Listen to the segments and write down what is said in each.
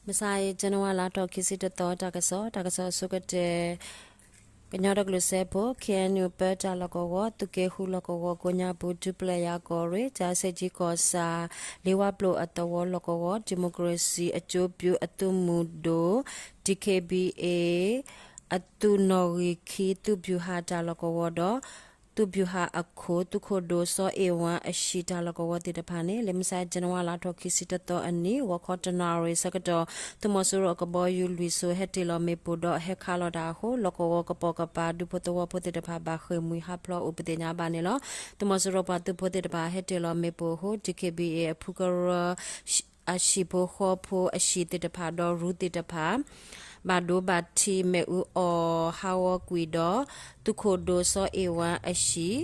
မုၢ်ဆါအံၤ ကၠနဝါလါထီၣ်ခံဆံတသီ တၢ်ကစီၣ်, တၢ်ကစီၣ်အဆိကတၢၢ် ကညီဒီကလုာ်စၢဖှိၣ် ခ့ၣ်အဲၣ်ယူၣ် ပၢတၢ်လီၢ်ကဝီၤ သုးက့ဃုလီၢ်ကဝီၤကိးညါပူၤ ဒူပျဲၢ်ယၤကီၢ်ရ့ၣ် ကၠၣ်စ့ၣ်ကၠံကီၢ်ဆၣ် လ့ဝါပျိၢ်အသဝီလီၢ်ကဝီၤ ဒံၣ်မိၣ်ကရ့ၣ်စံၣ်အကၠိပၠူၤအသုးမုၢ်ဒိၣ် DKBA အသုးနီၣ်ဂံၢ်ခံ သုးဗျူဟာတၢ်လီၢ်ကဝီၤဒီး သုးဗျူဟာအခိၣ် သုးခိၣ်ဒိၣ်စီၤအ့ၣ်ဝၣ်အဟံၣ်တၢ်လီၢ်ကဝီၤသ့ၣ်တဖၣ်န့ၣ် လၢမုၢ်ဆါ ကၠနဝါလါထီၣ်ခံဆံတသီအနံၤ ဂီၤခီတနၣ်ရံၣ်ဆၢကတီၢ် သုးမီၤစိရိၤအကဘီယူၤလွံၢ်စိၤ ဟဲတ့ၢ်လီၤမ့ၣ်ပိၢ်ဒီးဟဲခးလီၤတၢ်အဃိ လီၢ်ကဝီၤကပိာ်ကပၤ ဒူဖိသဝီဖိသ့ၣ်တဖၣ် ဘၣ်ဃ့ၢ်မှံဟးဖျိးအိၣ်ပသ့ၣ်ညါဘၣ်န့ၣ်လီၤ. သုးမီၤစိရိၤပှၤသုးဖိသ့ၣ်တဖၣ် ဟဲတ့ၢ်လီၤမ့ၣ်ပိၢ်အဃိ DKBA အဖုကရၢ အဟံၣ်ဖိဃီဖိအဟံၣ်သ့ၣ်တဖၣ်ဒီးရူသ့ၣ်တဖၣ် ဘၣ်ဒိဘၣ်ထံးမ့ၣ်အူအီၣ်ဟးဂီၤကွံာ်ဒီး သုးခိၣ်ဒိၣ်စီၤအ့ၣ်ဝၣ်အဟံၣ်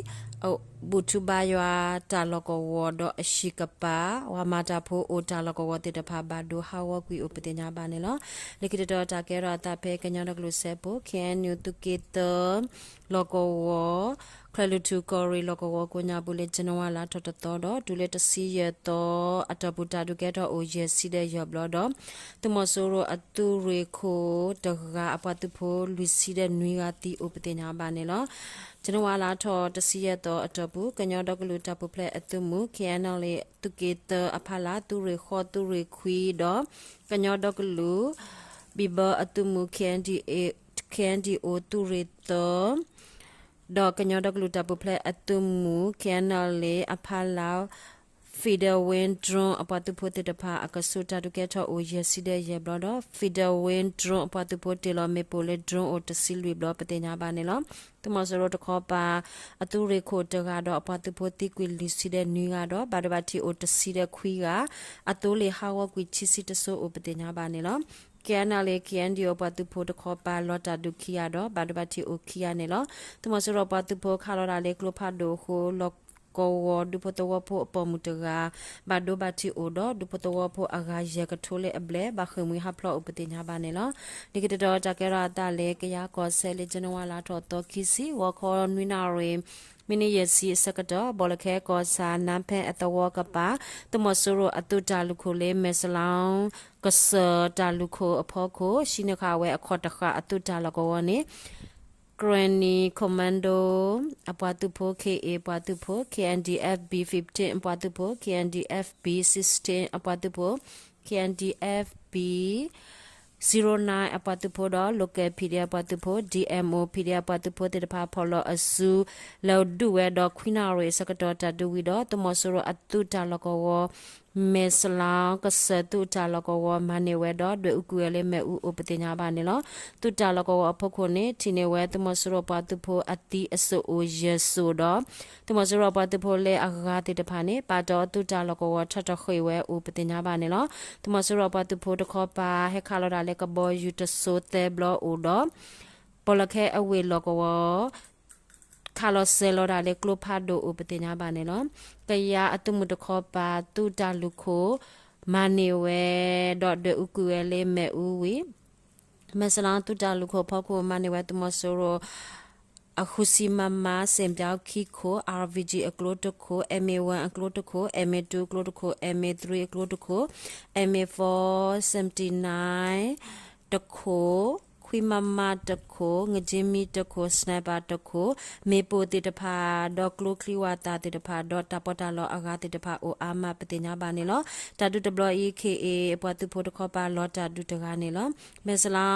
ဘူၣ်ထူဘါယွၤတၢ်လီၢ်ကဝီၤဒီးအဟံၣ်ကပၤ ပှၤမၤတၢ်ဖိအိၣ်တၢ်လီၢ်ကဝီၤသ့ၣ်တဖၣ် ဘၣ်ဒိဟးဂီၤကွံာ်အိၣ်ပသ့ၣ်ညါဘၣ်န့ၣ်လီၤ. လၢခံတတီၤတၢ်ကဲထီၣ်အသးဖဲကညီဒီကလုာ်စၢဖှိၣ် ခ့ၣ်အဲၣ်ယူၣ် သုးက့သၢ လီၢ်ကဝီၤ ချၢၣ်လွံၢ်ထူၣ်ကီၢ်ရ့ၣ်လီၢ်ကဝီၤကိးညါပူၤလၢ ကၠနဝါလါထီၣ်တသီဒီး တုၤလၢတဆံယဲၢ်သီအတီၢ်ပူၤ တၢ်ဒုးကဲထီၣ်အိၣ်ယဲၢ်ဆံဒီးယဲၢ်ဘျီဒီး သုးမီၤစိရိၤအသုးရ့ၣ်ခိၣ်တဂၤအပှၤသုးဖိ လွံၢ်ဆံဒီးနွံဂၤသံအိၣ်ပသ့ၣ်ညါဘၣ်န့ၣ်လီၤ. ကၠနဝါလါထီၣ်တဆံယဲၢ်သီအတီၢ်ပူၤ ကညီဒီကလုာ်တၢ်ပူၤဖျဲးအသုးမုၢ် ခ့ၣ်အဲၣ်ယူၣ် သုးက့သၢအဖီလာ် သုးရ့ၣ်ဃီ သုးရ့ၣ်ခွံဒီး ကညီဒီကလုာ် ဘံၣ်ဘၢအသုးမုၢ် ခ့ၣ်အဲၣ်ယူၣ် သုးရ့ၣ်သၢ ဒီးကညီဒီကလုာ်တၢ်ပူၤဖျဲးအသုးမုၢ် ခ့ၣ်အဲၣ်ယူၣ် အဖီလာ် Federal Wings drone အပှၤသုးဖိသ့ၣ်တဖၣ် အကဆူးတၢ်ဒုးကဲထီၣ်အိၣ်ယဲၢ်ဆံဒီးယဲၢ်ဘျီဒီး Federal Wings drone အပှၤသုးဖိတ့ၢ်လီၤမ့ၣ်ပိၢ်လၢ drone အိၣ်တဆံလွံၢ်ဘျီပသ့ၣ်ညါဘၣ်န့ၣ်လီၤ. သုးမီၤစိရိၤတခီပၤ အသုးရ့ၣ်ခိၣ်တဂၤဒီးအပှၤသုးဖိသံကွံာ်လွံၢ်ဆံဒီးနွံဂၤဒီး ဘၣ်ဒိဘၣ်ထံးအိၣ်တဆံဒီးခွံဂၤ အသိလ့ၣ်ဟးဂီၤကွံာ်ခံဆံတစိၤအိၣ်ပသ့ၣ်ညါဘၣ်န့ၣ်လီၤ. ခ့ၣ်အဲၣ်ယူၣ် ခ့ၣ်အဲၣ်ယူၣ် အပှၤသုးဖိတခီပၤ လီၤတၢ်ဒုးခံဂၤဒီး ဘၣ်ဒိဘၣ်ထံးအိၣ်ခံဂၤန့ၣ်လီၤ. သုးမီၤစိရိၤပှၤသုးဖိခးလီၤတၢ်လၢကျိဖးဒိၣ်အဃိ လီၢ်ကဝီၤဒူဖိသဝီဖိအပိာ်မုၣ်တဂၤ ဘၣ်ဒိဘၣ်ထံးအိၣ်ဒီး ဒူဖိသဝီဖိအဂၤယဲၢ်ကထိလၢအဘျဲၣ် ဘၣ်ဃ့ၢ်မှံဟးဖျိးအိၣ်ပသ့ၣ်ညါဘၣ်န့ၣ်လီၤ. လၢခံတတီၤတၢ်ကဲထီၣ်အသးလၢကယၤကီၢ်စဲၣ်လၢ ကၠနဝါလါထီၣ်သီခံဆံ ဂီၤခီနွံနၣ်ရံၣ် မံးနံးယဲၢ်ဆံအဆၢကတီၢ် ဘီလၢခဲကီၢ်ဆၣ် နါဖဲအသဝီကပၤ သုးမီၤစိရိၤအသုးတၢ်လုၢ်ခိၣ်လၢ မဲၣ်စလီ ကစၢၢ်တၢ်လုၢ်ခိၣ်အဖီခိၣ် ဟံးန့ၢ်ဃာ်ဝဲအခီၣ်တဃာ်အသုးတၢ်လီၢ်ကဝီၤန့ၣ် Karenni Commando အပှၤသုးဖိ K A အပှၤသုးဖိ K N D F B fifteen အပှၤသုးဖိ K N D F B sixteen အပှၤသုးဖိ K N D F B zero nine အပှၤသုးဖိဒီး Local P D F အပှၤသုးဖိ D M O P D F အပှၤသုးဖိသ့ၣ်တဖၣ် ဖီၣ်လီၤအစု လဲၤဒုးဝဲဒီး ခွံနၣ်ရံၣ်အဆၢကတီၢ် တၢ်ဒုးဝံၤဒီး သုးမီၤစိရိၤအသုးတၢ်လီၢ်ကဝီၤ မဲၣ်စလီ ကစၢၢ်သုးတၢ်လီၢ်ကဝီၤ မၤန့ၢ်ဝဲဒီး ဒွဲၣ်အူကွံာ်ဝဲလၢမ့ၣ်အူအိၣ်ပသ့ၣ်ညါဘၣ်န့ၣ်လီၤ. သုးတၢ်လီၢ်ကဝီၤအဖီခိၣ်န့ၣ် ထံၣ်န့ၢ်ဝဲသုးမီၤစိရိၤပှၤသုးဖိအသံအစိၣ်အိၣ်ယဲၢ်စိၣ်ဒီး သုးမီၤစိရိၤပှၤသုးဖိလၢအဂၤသ့ၣ်တဖၣ်န့ၣ် ပာ်တီၤအသုးတၢ်လီၢ်ကဝီၤ ထီၣ်တဃ့ၢ်ဝဲအိၣ်ပသ့ၣ်ညါဘၣ်န့ၣ်လီၤ. သုးမီၤစိရိၤပှၤသုးဖိတခီပၤ ဟဲခးလီၤတၢ်လၢကဘီယူၤတစိၤသၢဘျီအိၣ်ဒီး ဘီလၢခဲအဝ့ၢ်လီၢ်ကဝီၤ ခးလီၤစဲၤလီၤတၢ်လၢကျိဖးဒိၣ်အိၣ်ပသ့ၣ်ညါဘၣ်န့ၣ်လီၤ. ကယၤအသုးမုၢ်တခီပၤ သုးတၢ်လုၢ်ခိၣ် မၤန့ၢ်ဝဲဒီး ဒွဲၣ်အူကွံာ်ဝဲလၢမ့ၣ်အူဝံၤ မဲၣ်စလီသုးတၢ်လုၢ်ခိၣ်အဖီခိၣ် မၤန့ၢ်ဝဲသုးမီၤစိရိၤ အဃုဆံ MM စ့ၣ်ပၠီခံခိၣ် RPG အကျိတခိၣ် M A one အကျိတခိၣ် M A two အကျိတခိၣ် M A three အကျိတခိၣ် M A four seventy nine တခိၣ် ခွံ MM တခိၣ် ငက့မံတခိၣ် sniper တခိၣ် မ့ၣ်ပိၢ်သ့ၣ်တဖၣ် ဒီးကျိချံဝၣ်သၣ်သ့ၣ်တဖၣ် ဒီးတၢ်ပီးတၢ်လီအဂၤသ့ၣ်တဖၣ်အိၣ်အါမးပသ့ၣ်ညါဘၣ်န့ၣ်လီၤ. တၢ်ဒုးတဘျီအံၤ K A အပှၤသုးဖိတခီပၤလီၤတၢ်ဒုးတဂၤန့ၣ်လီၤ. မဲၣ်စလီ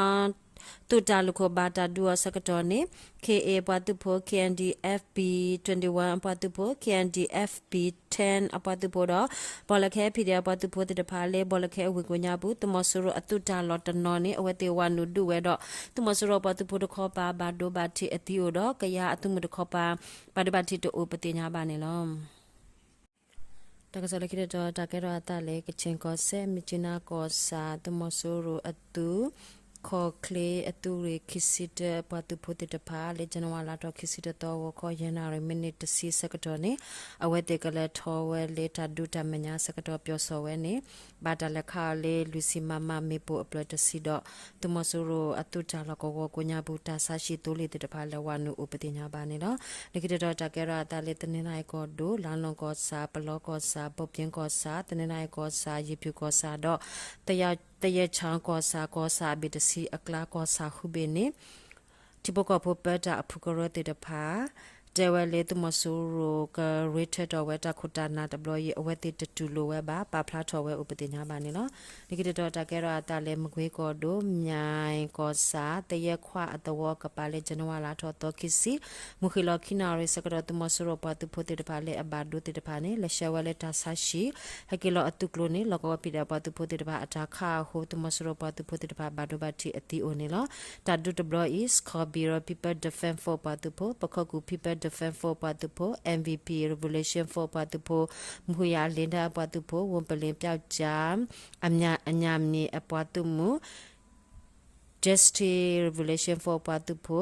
သုးတၢ်လုၢ်ခိၣ်ဘၣ်တၢ်ဒုးအီၤဆၢကတီၢ်န့ၣ် K A အပှၤသုးဖိ K N D F B twenty-one အပှၤသုးဖိ K N D F B ten အပှၤသုးဖိဒီး ဘီလၢခဲ P D F အပှၤသုးဖိသ့ၣ်တဖၣ်လၢ ဘီလၢခဲအဝ့ၢ်ကိးညါပူၤ သုးမီၤစိရိၤအသုးတၢ်လီၢ်တနီၤန့ၣ် အဝဲသ့ၣ်ဝၤနုာ်ဒုးဝဲဒီး သုးမီၤစိရိၤအပှၤသုးဖိတခီပၤ ဘၣ်ဒိဘၣ်ထံးအသံအိၣ်ဒီး ကယၤအသုးမုၢ်တခီပၤ ဘၣ်ဒိဘၣ်ထံးတအိၣ်ပသ့ၣ်ညါဘၣ်န့ၣ်လီၤ. တၢ်ကစီၣ်လၢခံတတီၤ တၢ်ကဲထီၣ်အသးလၢ ကခၠ့ၣ်ကီၢ်စဲၣ် မ့ၢ်ကၠံနါကီၢ်ဆၣ် သုးမီၤစိရိၤအသုး ခီၣ်ချ့အသုးရ့ၣ်ခံဆံတၢ အပှၤသုးဖိသ့ၣ်တဖၣ် လၢ ကၠနဝါလါထီၣ်ခံဆံတသီ ဂီၤခီ ယဲၢ်နၣ်ရံၣ် မံးနံးတဆံဆၢကတီၢ်န့ၣ် အဝဲသ့ၣ်ကလဲၤထီၣ်ဝဲလၢတၢ်ဒုးတၢ်မဲာ်ညါဆၢကတီၢ် ပျီၢ်စီၣ်ဝဲန့ၣ် ဘၣ်တၢ်လဲၤခးအီၤလၢ လွံၢ်ဆံ MM မ့ၣ်ပိၢ်အဖျၢၣ်တဆံဒီး သုးမီၤစိရိၤအသုးတၢ်လီၢ်ကဝီၤကိးညါပူၤ တၢ်ဆါဟံၣ်သိလ့ၣ်သ့ၣ်တဖၣ် လဲၤဝၤနုာ်အိၣ်ပသ့ၣ်ညါဘၣ်န့ၣ်လီၤ. လၢခံတတီၤ တၢ်ကဲထီၣ်အသးလၢ တနီသရံၣ်ကီၢ်ဒိၣ် လါလီၢ်ကီၢ်ဆၣ် ပလီကီၢ်ဆၣ် ဘိၣ်ပၠ့ကီၢ်ဆၣ် တနီသရံၣ်ကီၢ်ဆၣ် ယ့ၣ်ဖၠူၣ်ကီၢ်ဆၣ်ဒီး သယၣ် သယဲၣ်ဆၣ်ကီၢ်ဆၣ် ကီၢ်ဆၣ်အဘ့ၣ်တဆံအကျါ ကီၢ်ဆၣ်ဃုဘ့ၣ်န့ၣ် ထံဖိကီၢ်ဖိပၢတၢ်အဖုကရၢသ့ၣ်တဖၣ် တဲဝဲလၢသုးမီၤစိရိၤကရ့ထွဲတီၢ်ဝဲတၢ်ခိၣ်တၢ်နၢ်တဘျီအံၤ အဝဲသ့ၣ်တတူၢ်လိာ်ဝဲဘၣ် ပာ်ဖျါထီၣ်ဝဲအိၣ်ပသ့ၣ်ညါဘၣ်န့ၣ်လီၤ. လၢခံတတီၤတၢ်ကဲထီၣ်အသးလၢမကွ့ကီၢ်ဒိၣ် မၠဲၣ်ကီၢ်ဆၣ် သယဲၢ်ခွါအသဝီကပၤလၢ January လါထီၣ်သီခံဆံ မုၢ်ဃ့ၢ်လီၤခံနၣ်ရံၣ်ဆၢကတီၢ် သုးမီၤစိရိၤပှၤသုးဖိသ့ၣ်တဖၣ်လၢအဘၣ်ဒိသ့ၣ်တဖၣ်န့ၣ် လဲၤဆှၢဝဲလၢတၢ်ဆါဟံၣ် ဟဲက့ၤလီၤအသုးကျိၤန့ၣ် လီၢ်ကဝီၤဖံးဒဲးပှၤသုးဖိသ့ၣ်တဖၣ်အတၢ်ခးအဃိ သုးမီၤစိရိၤပှၤသုးဖိသ့ၣ်တဖၣ်ဘၣ်ဒိဘၣ်ထံးအသံအိၣ်န့ၣ်လီၤ. တၢ်ဒုးတဘျီအံၤ စခီဘံရီ People Defense Force ပှၤသုးဖိ, ပခိၣ်ကူၣ် People Defense Force ပှၤသုးဖိ, M V P Revolution Force ပှၤသုးဖိ, မုၢ်ဟူယၤလ့ဒၢအပှၤသုးဖိ, ဝိပလ့ၤပျောက်ကျား အညၣ်မံၤအပှၤသုးမုၢ် Justice Revolution Force ပှၤသုးဖိ,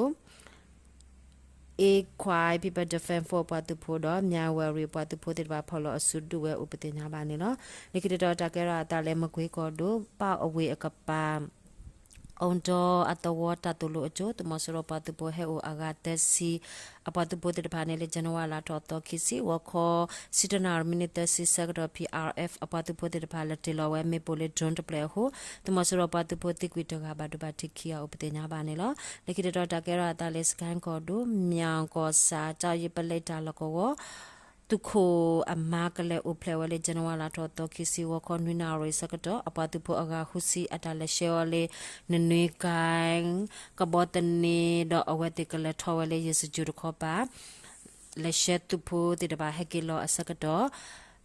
Akwai People Defense Force ပှၤသုးဖိဒီး မၠဲၣ်ဝဲရံၣ်ပှၤသုးဖိသ့ၣ်တဖၣ် ဖီၣ်လီၤအစုဒုးဝဲအိၣ်ပသ့ၣ်ညါဘၣ်န့ၣ်လီၤ. လၢခံတတီၤတၢ်ကဲထီၣ်အသးလၢမကွ့ကီၢ်ဒိၣ် ပၣ်အဝ့ၢ်အကပၤ အိၣ်ဒီးအသဝီတၢ်သိၣ်လိအစိၤ သုးမီၤစိရိၤပှၤသုးဖိဟဲအိၣ်အဂၤသၢဆံ အပှၤသုးဖိသ့ၣ်တဖၣ်န့ၣ်လၢ January လါထီၣ်သီခံဆံ ဂီၤခီ ဆံတနၣ်ရံၣ်မံးနံးသၢဆံဆၢကတီၢ် P R F အပှၤသုးဖိသ့ၣ်တဖၣ်လဲၤတ့ၢ်လီၤဝဲမ့ၣ်ပိၢ်လၢ drone တဖျၢၣ်အဃိ သုးမီၤစိရိၤပှၤသုးဖိသံကွံာ်တဂၤ ဘၣ်ဒိဘၣ်ထံးခံဂၤအိၣ်ပသ့ၣ်ညါဘၣ်န့ၣ်လီၤ. လၢခံတတီၤတၢ်ကဲထီၣ်အသးလၢ စကဲကီၢ်ဒိၣ် မၠဲၣ်ကီၢ်ဆၣ် ကၠီယံပလဲတၢ်လီၢ်ကဝီၤ သုးခိၣ်အမါကလဲၤအိၣ်ဖျဲၣ်ဝဲလၢ January လါထီၣ်သီခံဆံ ဂီၤခီနွံနၣ်ရံၣ်ဆၢကတီၢ် အပှၤသုးဖိအဂၤဃုဆံအတၢ်လဲၤဆှၢအီၤလၢ နနွံကၣ် ကဘီသန့ဒီးအဝဲသ့ၣ်ကလဲၤထီၣ်ဝဲလၢယ့ၣ်စကၠူၣ်တခီပၤ လဲၤဆှၢသုးဖိသ့ၣ်တဖၣ်ဟဲက့ၤလီၤအဆၢကတီၢ်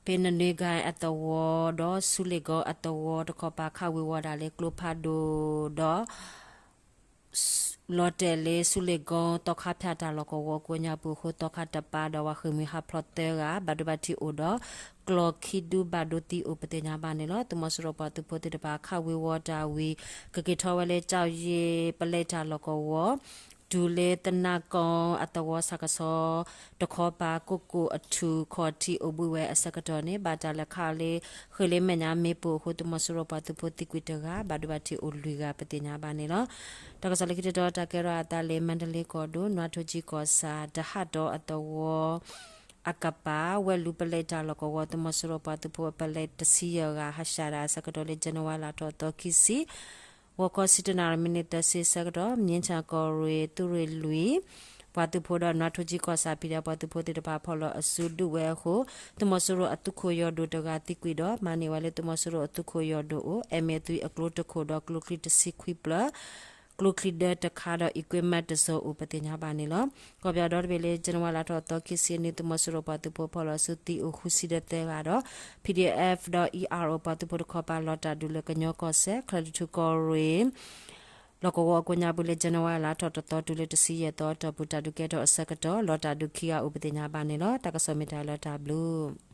ဖဲနနွံကၣ်အသဝီဒီးဆူလ့ၣ်ကီအသဝီတခီပၤ ခးဝ့ၤဝီၤဒၣ်လၢကျိဖးဒိၣ်ဒီး လီၤတဲာ်လၢဆူလ့ၣ်ကီ သီခါဖၠၣ်တၢ်လီၢ်ကဝီၤကိးညါပူၤအဃိ သီခါတပၤဒီးပှၤဃ့ၢ်မှံဟးဖျိးသၢဂၤ ဘၣ်ဒိဘၣ်ထံးအိၣ်ဒီး ကျီၢ်ခံဒုဘၣ်ဒိသံအိၣ်ပသ့ၣ်ညါဘၣ်န့ၣ်လီၤ. သုးမီၤစိရိၤပှၤသုးဖိသ့ၣ်တဖၣ် ခးဝ့ၤဝီၤတၢ်ဝံၤ ကက့ၤထီၣ်ဝဲလၢကၠီယံပလဲတၢ်လီၢ်ကဝီၤ တုၤလၢသနၢ်ကီအသဝီဆၣ်ကဆီ တခီပၤ ကိၣ်ကိၣ်အထူၣ်ခီၣ်ထံးအိၣ်ဘှံးဝဲအဆၢကတီၢ်န့ၣ် ဘၣ်တၢ်လဲၤခးအီၤလၢ ဃ့ၢ်လၢမဲာ်ညါမ့ၣ်ပိၢ်အဃိ သုးမီၤစိရိၤပှၤသုးဖိသံကွံာ်တဂၤ ဘၣ်ဒိဘၣ်ထံးအိၣ်လွံၢ်ဂၤပသ့ၣ်ညါဘၣ်န့ၣ်လီၤ. တၢ်ကစီၣ်လၢခံတတီၤ တၢ်ကဲထီၣ်အသးလၢမါတလ့ကီၢ်ဒိၣ် နွါထိကၠံကီၢ်ဆၣ် တဟးတီအသဝီ အကပၤ ဝဲၢ်လူပလဲတၢ်လီၢ်ကဝီၤ သုးမီၤစိရိၤပှၤသုးဖိအပလဲတဆံယဲၢ်ဂၤ ဟးဆှဲးဒၣ်အဆၢကတီၢ်လၢ January လါထီၣ်သီခံဆံ ဂီၤခီဆံတနၣ်ရံၣ်မံးနံးသၢဆံဆၢကတီၢ် မၠ့ဆၣ်ကီၢ်ရ့ၣ် သုးရ့ၣ်လွံၢ် ပှၤသုးဖိဒီးနွါထိကၠံကီၢ်ဆၣ် ဖံးဒဲးပှၤသုးဖိသ့ၣ်တဖၣ် ဖီၣ်လီၤအစုဒုးဝဲအဃိ သုးမီၤစိရိၤအသုးခိၣ်ယီၢ်ဒိၣ်တဂၤသံကွံာ်ဒီး မၤန့ၢ်ဝဲလၢသုးမီၤစိရိၤအသုးခိၣ်ယီၢ်ဒိၣ်အိၣ် M A three အကျိတခိၣ်ဒီးကျိချံတဆံခွံဖျၢၣ် ကျိချံဒၢတခါဒီး equipment တစိၤအိၣ်ပသ့ၣ်ညါဘၣ်န့ၣ်လီၤ. ကီၢ်ပယီၤဒီတဘ့ၣ်လၢ January လါထီၣ်သီခံဆံနံၤ သုးမီၤစိရိၤပှၤသုးဖိဖီၣ်လီၤစုသံအိၣ်ဃုဆံဒီးသၢဂၤဒီး P D F ဒီး E R O ပှၤသုးဖိတခီပၤ လီၤတၢ်ဒုးလၢကညီကီၢ်စဲၣ် ချၢၣ်ထူၣ်ကီၢ်ရ့ၣ် လီၢ်ကဝီၤအကိးညါပူၤလၢ January လါထီၣ်တသီတုၤလၢတဆံယဲၢ်သီအတီၢ်ပူၤ တၢ်ဒုးကဲထီၣ်အဆၢကတီၢ် လီၤတၢ်ဒုးခံဂၤအိၣ်ပသ့ၣ်ညါဘၣ်န့ၣ်လီၤ. တၢ်ကစီၣ်မ့ၢ်တၢ်လၢတၢ်ဘျုး